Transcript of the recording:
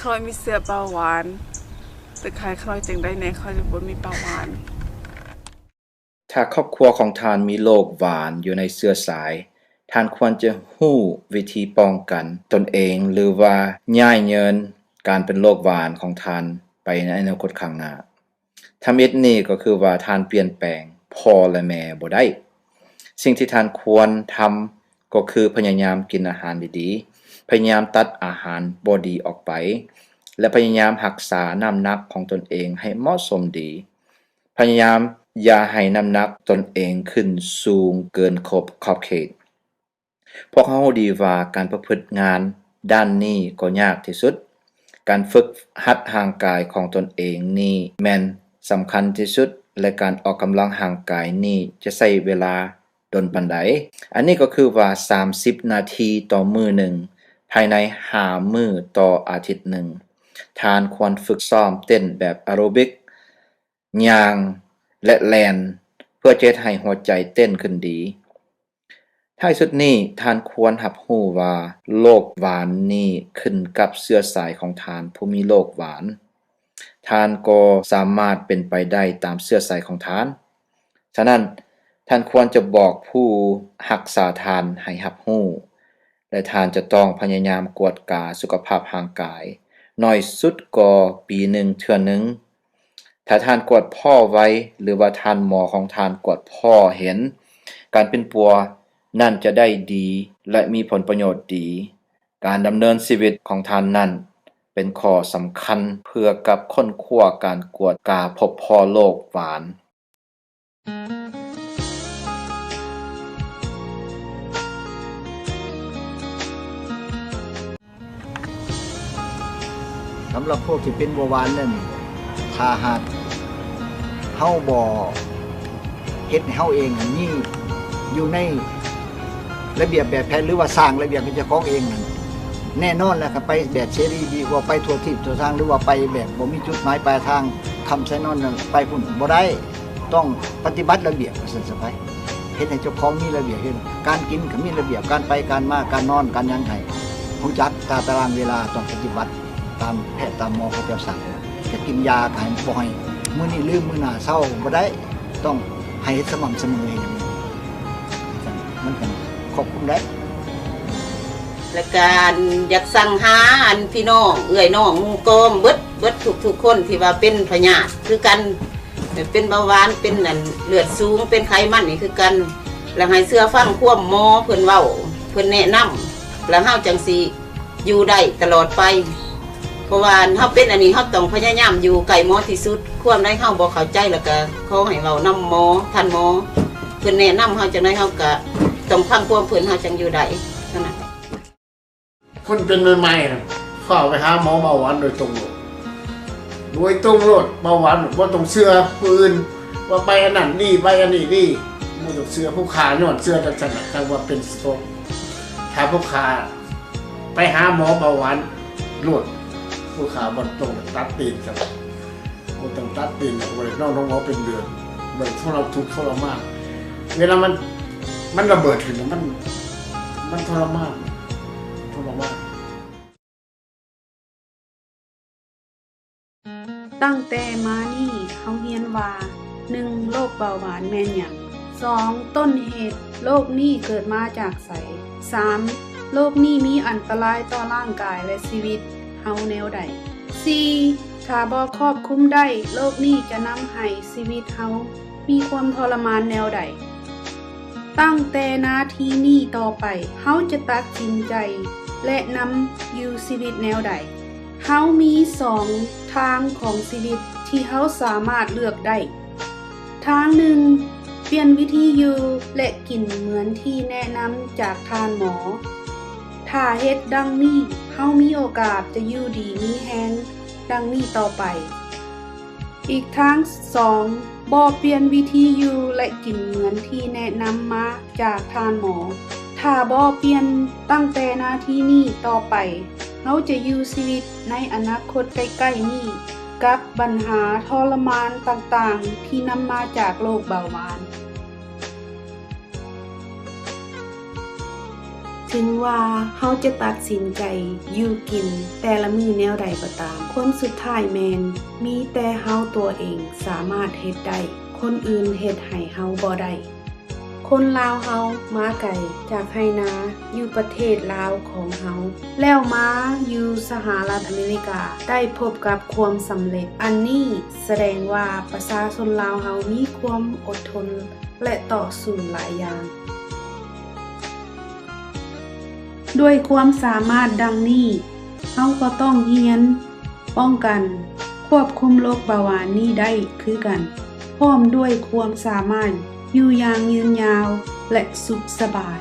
ຂ້ອຍມີເຊື້ອເບົາຫວານ, ແຕ່ຂ້ານ້ອຍຈັ່ງໃດແດ່ ຂ້ອຍບໍ່ມີເບົາຫວານ. ຖ້າຄອບຄົວຂອງທ່ານມີໂລກຫວານຢູ່ໃນເຊື້ອສາຍ, ທ່ານຄວນຈະຮູ້ວິທີປ້ອງກັນຕົນເອງ ຫຼືວ່າຍ້າຍເຍີນການເປັນໂລກຫວານຂອງທ່ານໄປໃນອະນາຄົດຂ້າງໜ້າ. ທຳອິດນີ້ກໍຄືວ່າທ່ານປ່ຽນແປງພໍ່ ແລະ ແມ່ບໍ່ໄດ້. ສິ່ງທີ່ທ່ານຄວນທຳກໍຄືພະຍາຍາມກິນອາຫານດີໆ, ພະຍາຍາມຕັດອາຫານບໍ່ດີອອກໄປ ແລະ ພະຍາຍາມຮັກສານ້ຳໜັກຂອງຕົນເອງໃຫ້ເໝາະສົມດີ. ພະຍາຍາມຢ່າໃຫ້ນ້ຳໜັກຕົນເອງຂຶ້ນສູງເກີນຂອບ ຂອບເຂດ. ພວກເຮົາຮູ້ດີວ່າການປະພຶດງານດ້ານນີ້ກໍຍາກທີ່ສຸດ. ການຝຶກຫັດຮ່າງກາຍຂອງຕົນເອງນີ້ແມ່ນສຳຄັນທີ່ສຸດ ແລະ ການອອກກຳລັງຮ່າງກາຍນີ້ຈະໃຊ້ເວລາດົນປານໃດ? ອັນນີ້ກໍຄືວ່າສາມສິບນາທີຕໍ່ມື້ໜຶ່ງ ພາຍໃນຫ້າມື້ຕໍ່ອາທິດໜຶ່ງ. ທ່ານຄວນຝຶກຊ້ອມເຕັ້ນແບບອາໂຣບິກ, ຍ່າງ ແລະ ແລ່ນ ເພື່ອຈະເຮັດໃຫ້ຫົວໃຈເຕັ້ນຂຶ້ນດີ. ທ້າຍສຸດນີ້, ທ່ານຄວນຮັບຮູ້ວ່າໂລກຫວານນີ້ຂຶ້ນກັບເຊື້ອສາຍຂອງທ່ານຜູ້ມີໂລກຫວານ. ທ່ານກໍສາມາດເປັນໄປໄດ້ຕາມເຊື້ອສາຍຂອງທ່ານ. ສະນັ້ນ, ທ່ານຄວນຈະບອກຜູ້ຮັກສາທ່ານໃຫ້ຮັບຮູ້, ແລະ ທ່ານຈະຕ້ອງພະຍາຍາມກວດກາສຸຂະພາບຮ່າງກາຍໜ້ອຍສຸດກໍປີໜຶ່ງເທື່ອໜຶ່ງ. ຖ້າທ່ານກວດພໍ້ໄວ ຫຼືວ່າທ່ານໝໍຂອງທ່ານກວດພໍ້ເຫັນ, ການປິ່ນປົວນັ້ນຈະໄດ້ດີ ແລະ ມີຜົນປະໂຫຍດດີ. ການດຳເນີນຊີວິດຂອງທ່ານນັ້ນເປັນຂໍ້ສຳຄັນເພື່ອກັບຄົ້ນຄວ້າການກວດກາພົບພໍ້ໂລກຫວານ. ສຳລັບພວກທີ່ເປັນເບົາຫວານນັ້ນ, ຖ້າຫາກເຮົາບໍ່ເຮັດໃຫ້ເຮົາເອງອັນນີ້ຢູ່ໃນລະບຽບແບບແຜນ ຫຼືວ່າສ້າງລະບຽບໃຫ້ເຈົ້າຂອງເອງນັ້ນ, ແນ່ນອນແລ້ວ ກໍໄປແບບເສລີດີກວ່າໄປທົ່ວທີບທົ່ວທາງ ຫຼືວ່າໄປແບບບໍ່ມີຈຸດໝາຍປາຍທາງ, ຄຳໃສ່ນອນນັ້ນໄປພຸ້ນບໍ່ໄດ້. ຕ້ອງປະຕິບັດລະບຽບວ່າຊັ້ນຊະໄປ, ເຮັດໃຫ້ເຈົ້າຂອງມີລະບຽບ, ເຮັດການກິນກໍມີລະບຽບ, ການໄປການມາ, ການນອນ, ການຫຍັງໃຫ້ຮູ້ຈັກຕາຕະລາງເວລາ, ຕ້ອງປະຕິບັດຕາມແພດຕາມໝໍເຂົາເຈົ້າສັ່ງ. ຈະກິນຢາກໍໃຫ້ ບໍ່ໃຫ້ມື້ນີ້ລືມມື້ໜ້າເຊົາ, ບໍ່ໄດ້, ຕ້ອງໃຫ້ເຮັດສະໝ່ຳສະເໝີ. ເຮັດຫຍັງມັນກໍຄວບຄຸມໄດ້. ແລະກະອັນ ຢາກສັ່ງຫາອັນ ພີ່ນ້ອງ ເອື້ອຍນ້ອງ ໝູ່ກອງ ເບິດ ເບິດທຸກໆຄົນທີ່ວ່າເປັນພະຍາດຄືກັນ, ເປັນເບົາຫວານ ເປັນອັນ ເລືອດສູງ ເປັນໄຂມັນນີ້ຄືກັນ, ແລ້ວໃຫ້ເຊື່ອຟັງຄວາມໝໍເພິ່ນເວົ້າ ເພິ່ນແນະນຳ, ແລ້ວເຮົາຈັ່ງຊິຢູ່ໄດ້ຕະຫຼອດໄປ. ເພາະວ່າເຮົາເປັນອັນນີ້ ເຮົາຕ້ອງພະຍາຍາມຢູ່ໃກ້ໝໍທີ່ສຸດ. ຄວາມໃດເຮົາບໍ່ເຂົ້າໃຈ ແລ້ວກະຂໍໃຫ້ເວົ້ານຳໝໍ, ທ່ານໝໍເພິ່ນແນະນຳເຮົາຈັ່ງໃດ ເຮົາກະຕ້ອງຟັງຄວາມເພິ່ນ ເຮົາຈັ່ງຢູ່ໄດ້ເທົ່ານັ້ນ. ຄົນເປັນໃໝ່ໆ ນະ ຟ້າວໄປຫາໝໍເບົາຫວານໂດຍຕົງໂລດ, ໂດຍຕົງໂລດ. ເບົາຫວານບໍ່ຕ້ອງເຊື່ອຜູ້ອື່ນວ່າໄປອັນນັ້ນດີ ໄປອັນນີ້ດີ, ບໍ່ຕ້ອງເຊື່ອຜູ້ຂ້າ. ຍ້ອນເຊື່ອຈັ່ງຊັ້ນນະ ຈັ່ງວ່າເປັນສະໂຕກ. ຖ້າຜູ້ຂ້າໄປຫາໝໍເບົາຫວານໂລດ, ຜູ້ຂ້າບໍ່ຕ້ອງຕັດຕີນຊັ້ນ. ບໍ່ຕ້ອງຕັດຕີນ, ບໍ່ໄດ້ນອນໂຮງໝໍເປັນເດືອນ, ບໍ່ໄດ້ທົນທຸກທໍລະມານ. ເວລາມັນ ມັນລະເບີດຂຶ້ນ ມັນ ມັນທໍລະມານ, ທໍລະມານ. ຕັ້ງແຕ່ມານີ້ ເຮົາຮຽນວ່າ ໜຶ່ງ ໂລກເບົາຫວານແມ່ນຫຍັງ? ສອງ ຕົ້ນເຫດໂລກນີ້ເກີດມາຈາກໃສ? ສາມ ໂລກນີ້ມີອັນຕະລາຍຕໍ່ຮ່າງກາຍ ແລະ ຊີວິດເຮົາແນວໃດ? ສີ່ ຖ້າບໍ່ຄວບຄຸມໄດ້, ໂລກນີ້ຈະນຳໃຫ້ຊີວິດເຮົາມີຄວາມທໍລະມານແນວໃດ? ຕັ້ງແຕ່ນາທີນີ້ຕໍ່ໄປ, ເຮົາຈະຕັດສິນໃຈ ແລະ ນຳຢູ່ຊີວິດແນວໃດ? ເຮົາມີສອງທາງຂອງຊີວິດທີ່ເຮົາສາມາດເລືອກໄດ້. ທາງໜຶ່ງ, ປ່ຽນວິທີຢູ່ ແລະ ກິນເໝືອນທີ່ແນະນຳຈາກທ່ານໝໍ. ຖ້າເຮັດດັ່ງນີ້, ເຮົາມີໂອກາດຈະຢູ່ດີມີແຮງດັ່ງນີ້ຕໍ່ໄປ. ອີກທາງສອງ, ບໍ່ປ່ຽນວິທີຢູ່ ແລະ ກິນເໝືອນທີ່ແນະນຳມາຈາກທ່ານໝໍ. ຖ້າບໍ່ປ່ຽນຕັ້ງແຕ່ນາທີນີ້ຕໍ່ໄປ, ເຮົາຈະຢູ່ຊີວິດໃນອະນາຄົດໃກ້ໆນີ້ກັບບັນຫາທໍລະມານຕ່າງໆທີ່ນຳມາຈາກໂລກເບົາຫວານ. ເຖິງວ່າເຮົາຈະຕັດສິນໃຈຢູ່ກິນແຕ່ລະມື້ແນວໃດກໍຕາມ, ຜົນສຸດທ້າຍແມ່ນມີແຕ່ເຮົາຕົວເອງສາມາດເຮັດໄດ້, ຄົນອື່ນເຮັດໃຫ້ເຮົາບໍ່ໄດ້. ຄົນລາວເຮົາມາໄກຈາກໄຮ່ນາຢູ່ປະເທດລາວຂອງເຮົາ, ແລ້ວມາຢູ່ສະຫະລັດອາເມລິກາ ໄດ້ພົບກັບຄວາມສຳເລັດ. ອັນນີ້ສະແດງວ່າປະຊາຊົນລາວເຮົາມີຄວາມອົດທົນ ແລະ ຕໍ່ສູ້ຫຼາຍຢ່າງ. ດ້ວຍຄວາມສາມາດດັ່ງນີ້, ເຮົາກໍຕ້ອງຮຽນປ້ອງກັນ, ຄວບຄຸມໂລກເບົາຫວານນີ້ໄດ້ຄືກັນ, ພ້ອມດ້ວຍຄວາມສາມາດຢູ່ຢ່າງຍືນຍາວ ແລະ ສຸກສະບາຍ.